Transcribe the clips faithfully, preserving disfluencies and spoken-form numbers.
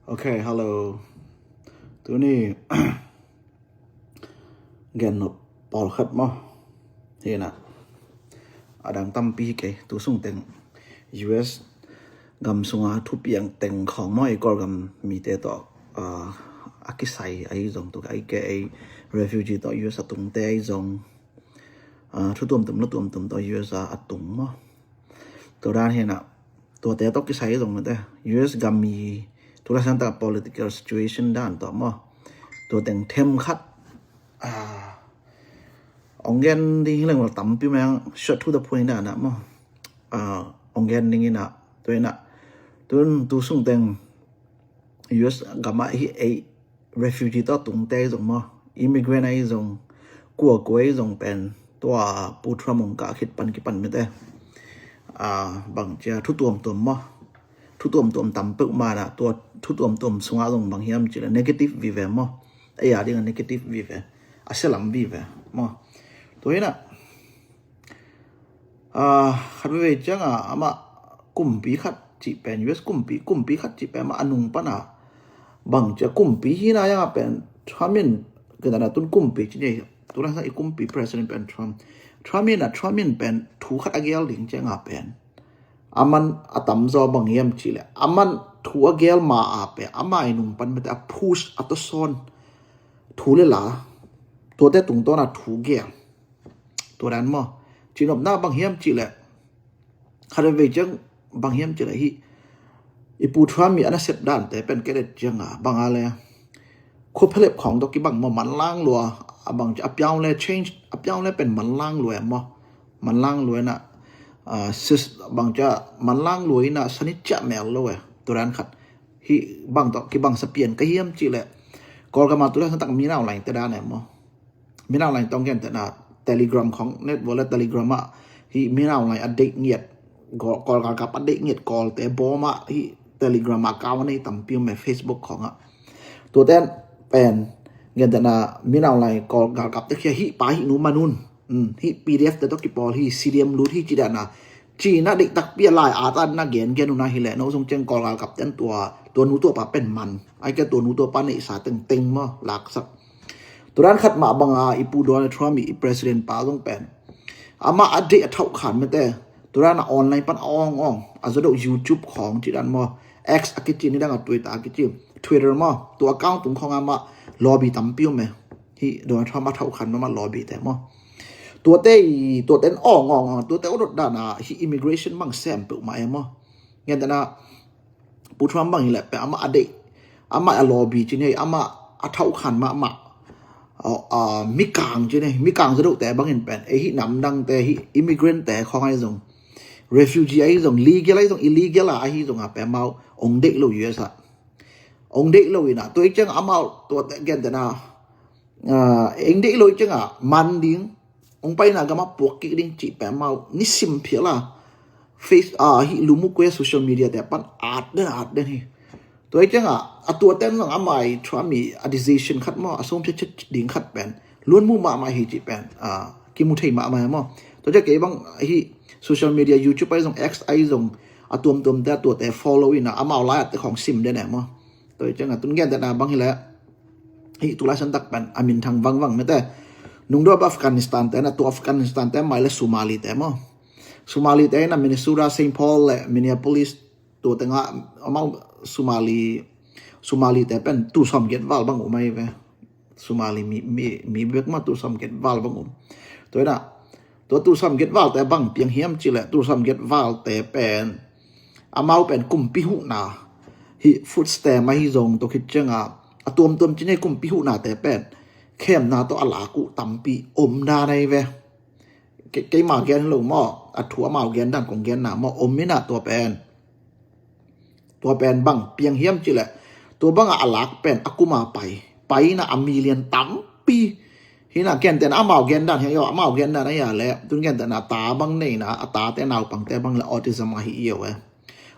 Ok, hello. Tuni gen nop pawlkhat maw? Hi na, a dang tampi hi kei. Tu sung teng U S gam sunga thupiang teng khawng maw, ei Kawlgam mite tawh, ah, a kisai ahi zong, tu ka ei ke ei refugee tawh U S a tungte ahi zong, ah, thu tuamtuam lu tuamtuam tawh U S a a tung maw? Tua dan hi na, tuate tawh kisai zong mate, U S gam mi tu la santa political situation dan tawh maw? Tua teng them khat, ah, ong gen ding hi leng val tampi meng, short to the point dan a maw? Ah, ong gen ding hi na, tua hi na, tun tu sung teng U S gam ah hi ei refugee tawh tungte ahi zong maw, immigrant ahi zong, kua kua ahi zong pen tua Pu Trump ong kah khit pan kipan mite, ah, bang cia thu tuamtuam maw, thu tuamtuam tam peuhmah na, tua thu tuamtuam sungah zong bang hiam cih leh negative vive maw? Ei a ding a negative vive, a sia lam vive maw? Tua hi na, ah, khat veivei ciang a amah kumpi khat cih pen, U S kumpi, kumpi khat cih pen amah a nung pan a bang cia kumpi hi na, yang a pen Trump in, kei na tun kumpi ci ni, tu la sa i kumpi president pen Trump. Trump in a, Trump in pen thu khat a gel ding ciang a pen, aman a tamzaw bang hiam cih leh, aman thu a gel ma a pen, ama i nung pan mate a push, a tawsawn thu le la, tuate tungtawn a thu gel. Tua dan maw? Cihnopna bang hiam cih leh, khat veivei ciang bang hiam cih leh hi, i Pu Trump i a nasep dante pen kei le ciang a bang a le, khua phelep khawng tawh kibang maw, manlang lua, a bang cia a piau le change, a piau le pen manlang lua e maw? Manlang lua e na, ah, sis, bang cia manlang lua i na, sani ciah mel lo e. Tua dan khat, hi bang tawh kibang sa pian ka hiam cih leh, Kawlgam a tu la sa tak minau lai te dan e maw? Minau lai tawh gen te na, Telegram khawng, net vawle Telegram ah hi minau lai a deih ngiat, Kawl, Kawl galkap a deih ngiat, Kawlte bawm ah hi Telegram ah account a nei tampi om e, Facebook khawng ah. Tuate pen gen te na, minau lai Kawl galkap te khia hi pa hi nu man un. Hmm, hi P D F te tawh kipawl hi, C D M lut hi ci dan a, ci na deih takpi a lai a ta na gen gen un a hi leh, no zong ciang Kawl galkap ten tua, tua nu tua pa pen man. Ai ke tua nu tua pa neihsa tengteng maw, laksak. Tua dan khat mah bang a i Pu Donald Trump i, i president pa zong pen, amah a deih a thauh khan mate, tua dan a online pan a awng awng, a zaw deuh YouTube khawng ci dan maw, X a kici, ni dang a Twitter a kici, Twitter maw, tua account tung khawng amah lobby tampi om e. Hi Donald Trump a thauh khan mah, mah lobby te maw. Tuate i, tuate in awng awng awng, tuate awdot dan a hi immigration bang sem peuhmah e maw. Gen te na, Pu Trump bang hi leh pen amah a deih, amah a lobby ci ni, amah a thauh khan mahmah, a, a, mikang ci ni, mikang zaw deuhte bang in pen, ei hi namdangte, hi immigrant te khawng ahi zong, refugee ahi zong, legal ahi zong, illegal a ahi zong a pen amau ong deih lo U S ah. Ong deih lo i na, tua i ciang amau, tua te gen te na, ah, eng deih lo i ciang a man ding, ong paina gam a puak kik ding cih pen amau nisim phial a, Face, ah, hi lumukuya social media te pan at den, at den hi. Tua i ciang a, a tua ten zong amah i Trump i a decision khat maw, a sawm chet chet ding khat pen luan mu mahmah hi cih pen, ah, kimu thei mahmah maw. Tua ciang kei bang hi social media, YouTube ahi zong, X ahi zong, a tuamtuam te, a tuate follow i na, amau lai a te khawng sim den e maw. Tua i ciang a tun gen te na bang hi leh, hi tu lai san tak pen a minthang vangvang mate, nungdawp Afghanistan te na, tua Afghanistan te mai le Somali te maw. Somali te na Minnesota, Saint Paul le Minneapolis, tua tengah amau Somali, Somali te pen tul sawm giat val bang um ahi ve. Somali mi, mi, mi bek mah tul sawm giat val bang um. Tua hi na, tua tul sawm giat val te bang piang hiam cih leh, tul sawm giat val te pen amau pen kumpi huhna, hi food stamp ahi zong, tua khit ciang a, a tuamtuam ci ni, kumpi huhna te pen khemna tawh a lak uh tampi om dan ahi ve. Ke-, keima gen lo maw, a thu amau gen dan kong gen na maw, om i na tua pen. Tua pen bang piang hiam cih leh, tua bang a lak pen a kum a pai, pai i na a million tampi. Hi na, gen te na amau gen dan hiam, amau gen dan ahi a leh, tun gen te na ta bang nei na, a tate naupangte bang le autism ahi i o e.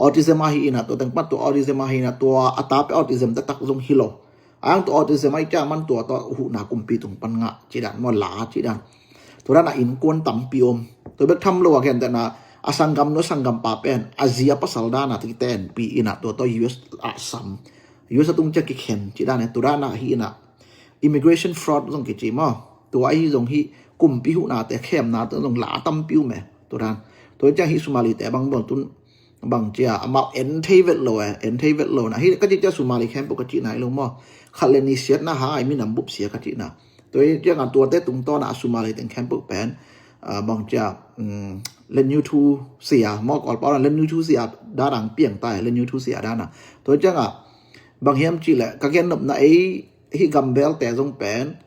Autism ahi i na, tua teng pan tua autism ahi i na, tua a ta pen autism taktak zong hi lo. Ang tua autism ahi ciang man tua tua huhna kumpi tung pan ngah ci dan maw, la ci dan. Tua dan a innkuan tampi om. Tua bek tham lo a gen te na, a sanggam nu a sanggam pa pen a zi a pasal dan a ti tenpih i na, tua tua U S ah sam. U S a tung ciang kikhen cih dan e, tua dan ah hi inah immigration fraud zong kici maw. Tua ahi zong hi kumpi huhnate khemna tawh zong la tampi um e, tua dan. Tua hi ciang hi Somali te bang bawl tun bang cia amau en thei vet lo e, en thei vet lo na. Hi ka cih cia Somali khempeuh ka cihna hi lo maw. Khat le ni siatna hai minam bup sia ka cihna. Tua hi ciangah tuate tungtawn ah Somali teng khempeuh pen bang cia len U two sia maw, Kawlpau na len U two sia dan ang piang tai, len U two sia dan a. Tua hi ciangah bang hiam cih leh ka gennopna ei hih gambelte zong pen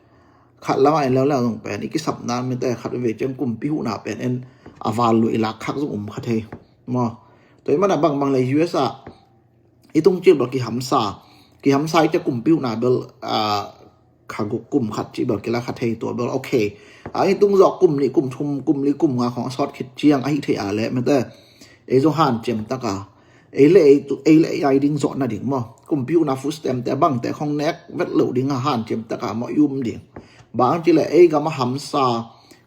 khat lamah en leuleu zong pen i kisapna mite khat veve ciang kumpi huhna pen en a val lua i lak khak zong um kha thei maw. Tua hi manah bangbang le U S ah i tung cil bel kihamsa, kihamsa i cia kumpi huhna bel kha guk kum khat cih bel kila kha thei tua bel okay. A i tung zawh kum nih kum thum kum li kum nga khong a sawt khit ciang ahi thei a leh mite ei zong hanciam taka ei le ei tu, ei le ei ai ding zawh nading maw. Kumpi huhna food stamp te bangte khong nek vet lo ding a hanciam taka maw i um ding. Bang cih leh ei gam a hamsa,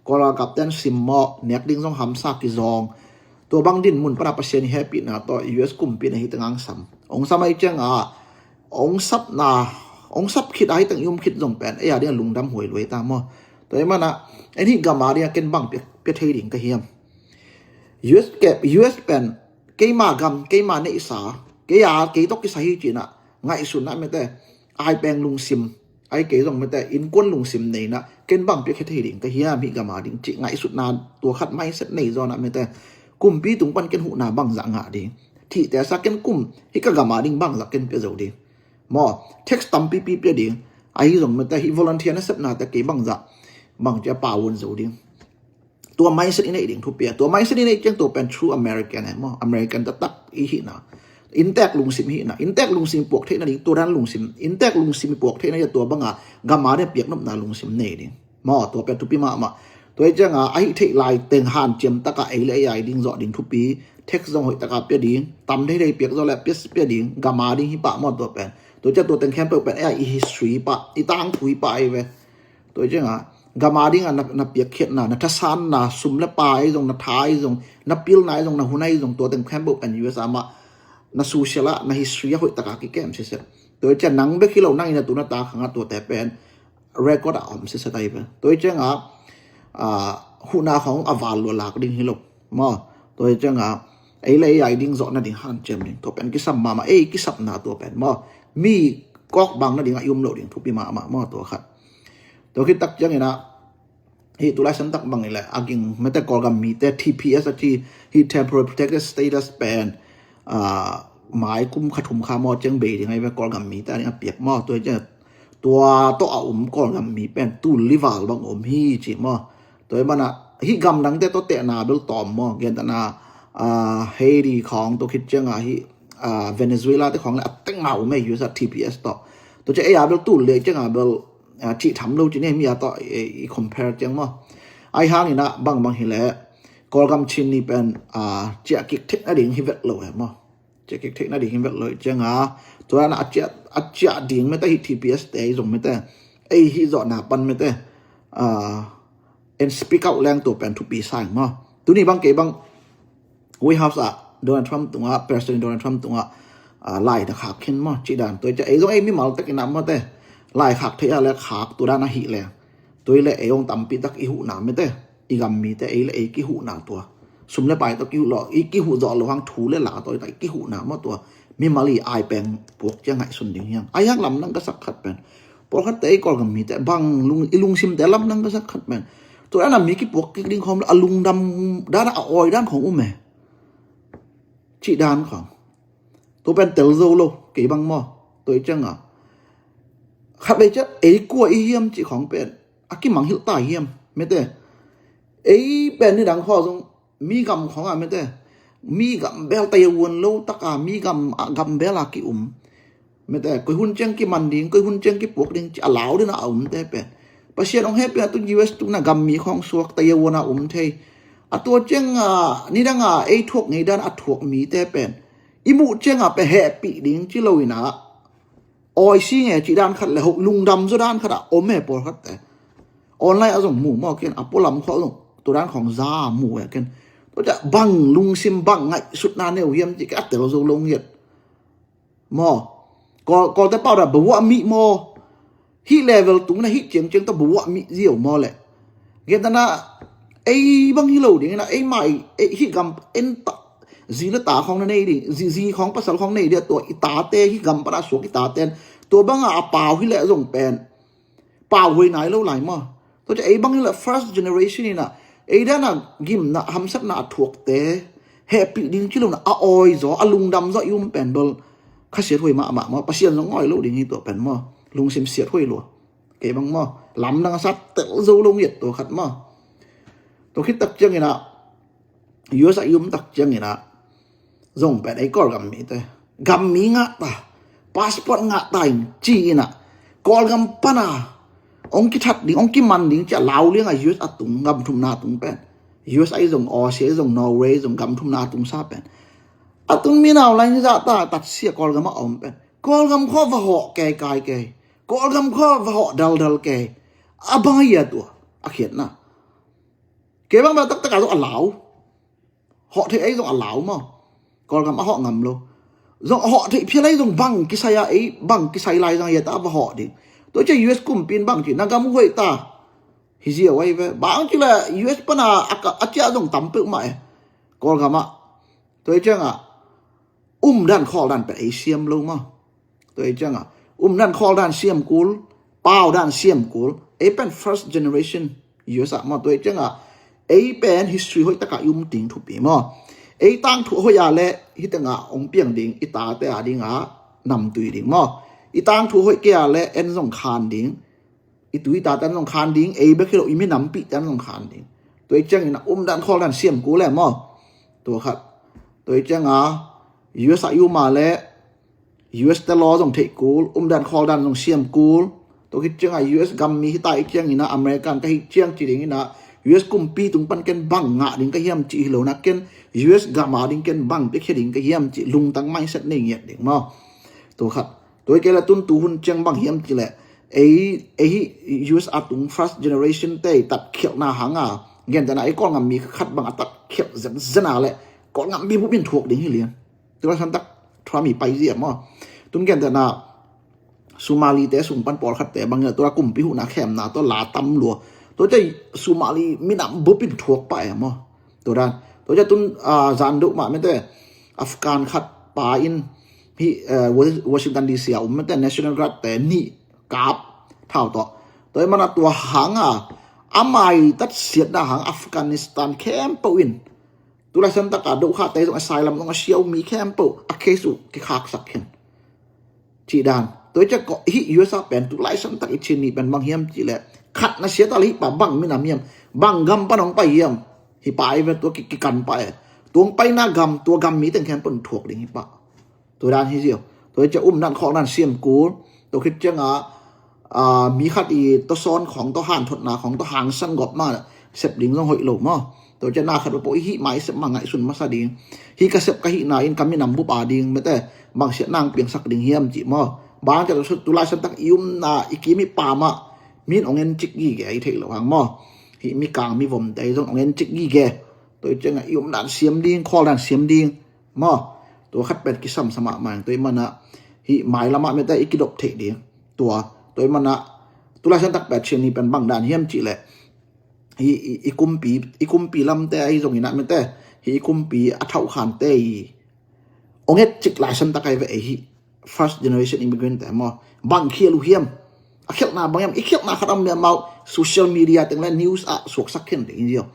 Kawlgam kapten sim maw, nek ding zong hamsa kizawng. Tua bang din mun pana Pasian i hehpihna tawh U S kumpi na hi teng ang sam. Ong sam ahi ciangah ong sapna, ong sap khit ahi teng i um khit zong pen ei a ding a lungdam huai luai ta maw. Tua hi manah en hih gam a ding a ken bang pia, pia thei ding ka hiam. U S ke, U S pen keima gam, keima neihsa, kei a, kei tawh kisa hi cinah ngaihsutna mite, ai peng lungsim, ai kei zong mite, innkuan lungsim neina, ken bang piakhia thei ding ka hiam hih gam a ding cih ngaihsutna tua khat mindset nei zawnah mite, kumpi tung pan ken huhna bangzah ngah ding. Thihte sa ken kum, hih ka gam a ding bangzah ken pia zo ding. Maw, tax tampipi pia ding, ahi zong mite, hih volunteer na sepnate kei bangzah, bang cia pawon zo ding. Tua mindset i neih ding thupi a. Tua mindset i neih ciang tua pen true American e maw. American taktak i hihna. Inntek lungsim i hihna. Inntek lungsim puak theihna ding tua dan lungsim. Inntek lungsim i puak theihna ding tua banga gam a ding piaknopna lungsim nei ding. Maw, tua pen thupi mahmah. Tua hi cianga ahi theih lai teng hanciam taka ei le ei ai ding zawh ding thupi. Tax zong hoih taka pia ding. Tam theithei piak zawh le pia, pia ding. Gam a ding hi pah maw tua pen. Tua ciang tua teng khempeuh pen ei a i history hi pah. I tangthu hi pah ei ve. Tua hi cianga gam a dinga na, na piakkhiatna, na thasanna, sum le pai zong, na tha zong, na pilna zong, na hun zong, tua teng khempeuh pen U S a mah na social ah, na history a hoih taka kikem sese. Tua hi ciang nang bek hi lo, nang ina tuna ta khanga tuate pen record a om sese tai pen. Tua hi cianga huhna khong a val lua lak ding hi lo. Maw, tua hi cianga ei le ei ai ding zawh nading hanciam ding. Tua pen kisam mahmah, ei kisapna tua pen maw. Mi kawk bang nading a i um lo ding thupi mahmah maw tua khat. Tua khit tak cianginah hih tulai san tak bangin le a ging mete Kawlgam mite T P S a ci hih temporary protected status pen mai kum kha thum kha maw ciang bei ding ai ve Kawlgam mite a ding a piak maw. Tua hi ciang tua tawh a um Kawlgam mi pen tul li val bang om hi ci maw. Tua hi manah hih gam dangte tawh tehna bel tawm maw. Gentehna Haiti khawng tua khit cianga hih Venezuela te khawng le a teng a um e U S a T P S tawh. Tua ciang ei a bel tul le cianga bel cih tham lo ci ne mi a tawh i compare ciang maw. Ai hanginah bangbang hi le Kawlgam Chin ni pen ciah kik theih nading hi vet lo e maw. Ciah kik theih nading hi vet lo i cianga tua dana a ciah, a ciah ding mete hih T P S te i zong mete ei hih zawhna pan mete en speak out leng tua pen thupi sa ing maw. Tuni bang kei bang White House ah Donald Trump tungah, President Donald Trump tungah lai na khak khin maw cih dan tua i ciah ei zong ei mimal takin ah mawte lai khak theih a le khak tua dan ahih leng tua i le ei ong tampi tak i huhna mete i gam mite ei le ei kihuhna tua sum le pai tawh kihuh lo, i kihuh zawh lo hang thu le la tawh i tak i kihuhna maw tua mimal i ai peng puak ciang ngaihsun ding hiang. Ai hang lamdang ka sak khat pen pawlkhatte i Kawlgam mite bang lung, i lungsimte lamdang ka sak khat pen tua dana mi kipuak kik ding khawm lo a lungdam dana a awi dan khawng um e. Cih dan khawng tua pen tel zo lo kei bang maw. Tua i cianga khat vei ciah ei kua i hiam cih khawng pen a kimangngilh ta hiam mete. Ei pen nidang khaw zong mi gam khawngah mete mi gam bel taiavuan lo taka mi gam ah gam bel a ki-um mete koi hun ciang kiman ding koi hun ciang kipuak ding ci a lau dina a umte pen Pasian ong hehpih a tun U S tungna gam mi khawng suak taiavuan a um thei. A tua cianga nidanga ei thuak ngei dan a thuak mite pen i muh cianga pe hehpih ding ci lo ina awi si nge cih dan khat le hoh lungdam zaw dan khat a om e pawlkhatte. Online a zong mu maw ken a pualam khawh zong tua dan khawng za mu e ken. Tua ciah bang lungsim bang ngaihsutna neu hiam cih ke a tel zo lo ngiat maw. Kawl, Kawlte pau dah bawa mi maw. Hih level tung na hih ciangciang tawh bawa mi ziau maw leh. Gentana ei bang hi lo ding ina, ei mai, ei hih gam en ta, zi le ta khawng na nei ding, zi, zi khawng pasal khawng nei ding a, tua i tate, hih gam pana suak i taten tua banga a pau hi leh zong pen pau huai nai lo lai maw. Tua ciah ei bang hi leh first generation ina ei dana gimna hamsatna a thuakte hehpih ding ci lo na a awi zaw, a lungdam zaw i um pen bel khasiat huai mahmah maw. Pasian zong ngawi lo ding hi tua pen maw. Lungsim siat huai lua. Kei bang maw, lamdang a sa tel zo lo ngiat tua khat maw. Tua khit tak ciangin ah U S a i um tak ciangin ah zong pen ei Kawlgam mite, gam mi ngah ta, passport ngah ta in ci in ah Kawlgam pana hong kithat ding, hong kiman ding ci a lau liang a U S a tung, gam thumna tung pen. U S a i zong, Aussie a i zong, Norway a i zong, gam thumna tung sa pen. A tun mi nau lai ni zah ta, tatsia Kawlgam a om pen. Kawlgam khaw va hawh kei kai kei. Kawlgam khaw va hawh daldal kei. A bang a ia tua a khiatna. Kei bang bel taktak a zong a lau. Hawh theih ei zong a lau maw. Kawlgam a hawh ngam lo. Zong a hawh theih phial ei zong bang kisai a ei, bang kisai lai zong a ia ta a va hawh ding. Tua ciah U S kumpi in bang ci, na gam huai ta. Hi ziau ei ve. Bang ci le U S pana a ka, a ciah zong tam peuhmah e. Kawlgam ah. Tua ciangah umdan khawldan pen ei siam lo maw. Tua ciangah umdan khawldan siam kul, paudan siam kul. Ei pen first generation U S a maw. Tua ciangah ei pen history hoih takah i um ding thupi maw. Ei tangthu hoih a le hih tengah hong piang ding i tate a dingah namtui ding maw. I tangthu hoih kei a le en zong khan ding. I tu i tate an zong khan ding, ei bek hi lo i minampihte an zong khan ding. Tua ciangin a umdan khawldan siam kul e maw. Tua khat. Tua ciangah U S a i um a le U S te law zong theih kul, umdan khawldan zong siam kul. Tua khit ciangah U S gam mi hi ta i ciangin ah American ka hi ciang ci dingin ah U S kumpi tung pan ken bang ngah ding ka hiam ci hi lo na, ken U S gam a ding ken bang piakhia ding ka hiam ci lungtang mindset nei ngiat ding maw. Tua khat. Tua i kei le tun tu hun ciang bang hiam ci le ei, ei hih U S a tung first generation te i tatkhialhna hanga gentehna ei Kawlgam mi khat bang a tatkhialh zenzen a le Kawlgam mi bup in thuak ding hi lian. Tu laisan tak Trump i pai zia maw. Tun gentehna Somali te sung pan pawlkhatte bang ina tu la kumpi huhna khemna tua la tam lua. Tua ciah Somali minam bup in thuak pah e maw. Tua dan. Tua ciah tun zan deuh mah mete Afghan khat pa in hih Washington D C a um mete National Guard te nih kap thau tawh. Tua i mana tua hanga a mai tatsiatna hang Afghanistan khempeuh in tu laisan taka dohkhate zong asylum zong a siau mi khempeuh a case uh kikhaksak khin. Cih dan. Tua i ciah hih U S a pen tu laisan tak i chin ni pen bang hiam cih leh khat na sia ta le hih pa bang minam hiam, bang gam pan hong pai hiam. Hih pa i ve tua kikan pa e. Tua hong paina gam, tua gam mi teng khempeuh thuak ding hih pa. Tua dan hi ziau. Tua i ciah umdan khawldan siam kul. Tua khit ciangah mi khat i tawsawn khawng tawh hanthotna khawng tawh hangsan gawp ma sep ding zong hoih lo maw. Tua ciah na khat papoh i hih ma i sep ma ngaihsun masa ding. Hih ka sep ka hihna in ka minam bup a ding mete bang siatna hong piangsak ding hiam cih maw. Bang ciah tu laisan tak i umna i kim i pa mah min hong en cik gige i theih lo hang maw. Hih mikang mivomte zong hong en cik gige. Tua i ciangah i umdan siam ding, khawldan siam ding maw. Tua khat pen kisamsa mahmah ing. Tua i mana hih mailamah mete i kidop theih ding. Tua, tua i mana tu laisan tak pen chin ni pen bang dan hiam cih leh hih i kumpi, i kumpi lamte a i zong inah mete hih i kumpi a thauhkhante i ong et cik laisan tak a i ve ei hih first generation immigrant te maw. Bang khial uh hiam. A khialhna bang hiam, i khialhna khat om liam mau social media teng le news ah suaksak khin ding hi ziau.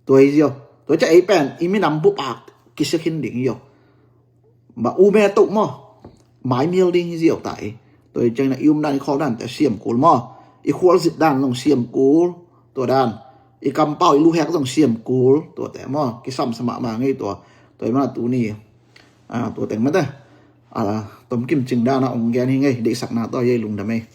Tua hi ziau. Tua ciah ei pen i minam bup a kisia khin ding hi ziau. Ba u me toh maw. Mai mial ding hi ziau ta i. Tua i ciangin i umdan i khawldan te siam kul maw. I khualzit dan zong siam kul. Tua dan i kampau i luhek zong siam kul. Tua te maw kisamsa mahmah ngei tua. Tua i mana tuni tua teng mate tomkim cing dan a ong gen hi ngei. Deihsakna tua i ei lungdam ei.